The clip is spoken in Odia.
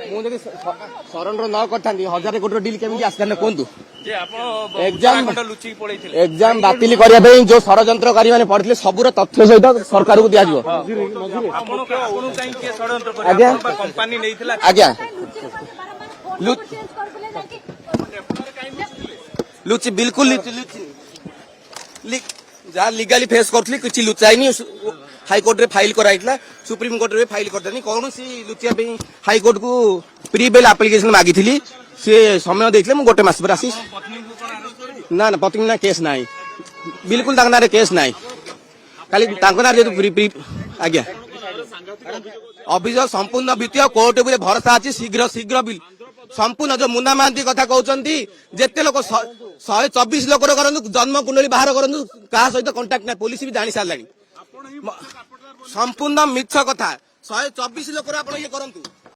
ମୁଁ ଯଦି ସରେଣ୍ଡର ନ କରିଥାନ୍ତି, 1000 କୋଟିର ଡିଲ୍ କେମିତି ଆସିଥାନ୍ତେ କୁହନ୍ତୁ? ଯେ ଆପଣ ଉତ୍ତରାଖଣ୍ଡ ଲୁଚିକି ପଳେଇଥିଲେ। ଏକ୍ଜାମ ବାତିଲ କରିବା ପାଇଁ ଯୋଉ ଷଡ଼ଯନ୍ତ୍ରକାରୀ ମାନେ ପଡିଥିଲେ, ସବୁର ତଥ୍ୟ ସହିତ ସରକାରକୁ ଦିଆଯିବ। ଆପଣଙ୍କୁ କାହିଁ କିଏ ଷଡ଼ଯନ୍ତ୍ର କରିବ? ଆଜ୍ଞା। ଆପଣ କମ୍ପାନୀ ନେଇଥିଲା। ଆଜ୍ଞା। ଚେଞ୍ଜ କରିଦେଲେ ଯାଇକି। ଲୁଚି, ବିଲକୁଲ ଲୁଚି ଲୁଚି ଯାହା ଲିଗାଲି ଫେସ୍ କରୁଥିଲି, କିଛି ଲୁଚାଇନି। ହାଇକୋର୍ଟରେ ଫାଇଲ କରାଯାଇଥିଲା, ସୁପ୍ରିମକୋର୍ଟରେ ବି ଫାଇଲ କରିଦେନି। କୌଣସି ଲୁଚିବା ପାଇଁ ହାଇକୋର୍ଟକୁ ପ୍ରି ବେଲ୍ ଆପ୍ଲିକେସନ ମାଗିଥିଲି, ସିଏ ସମୟ ଦେଇଥିଲେ। ମୁଁ ଗୋଟେ ମାସ ପରେ ଆସି ପତ୍ନୀଙ୍କୁ କଣ ଆରେଷ୍ଟ କରିବେ? ନା ନା, ପତ୍ନୀ ନା କେସ୍ ନାହିଁ, ବିଲକୁଲ ତାଙ୍କ ନାଁରେ କେସ୍ ନାହିଁ। ଖାଲି ତାଙ୍କ ନାଁରେ ଯେହେତୁ ପ୍ରି ପ୍ରି ଆଜ୍ଞା, ଅଭିଯୋଗ ସମ୍ପୂର୍ଣ୍ଣ ଭିତ୍ତିକ। କୋର୍ଟ ଉପରେ ଭରସା ଅଛି। ଶୀଘ୍ର ଶୀଘ୍ର ବିଲ୍ ସମ୍ପୂର୍ଣ୍ଣ। ଯୋଉ ମୁନା ମହାନ୍ତି କଥା କହୁଛନ୍ତି, ଯେତେ ଲୋକ 124 ଲୋକର କରନ୍ତୁ, ଜନ୍ମ କୁଣ୍ଡଳୀ ବାହାର କରନ୍ତୁ, କାହା ସହିତ କଣ୍ଟାକ୍ଟ ନାହିଁ। ପୋଲିସ ବି ଜାଣି ସାରିଲାଣି। ସମ୍ପୂର୍ଣ୍ଣ ମିଛ କଥା। 124 ଲୋକର ଆପଣ ଇଏ କରନ୍ତୁ।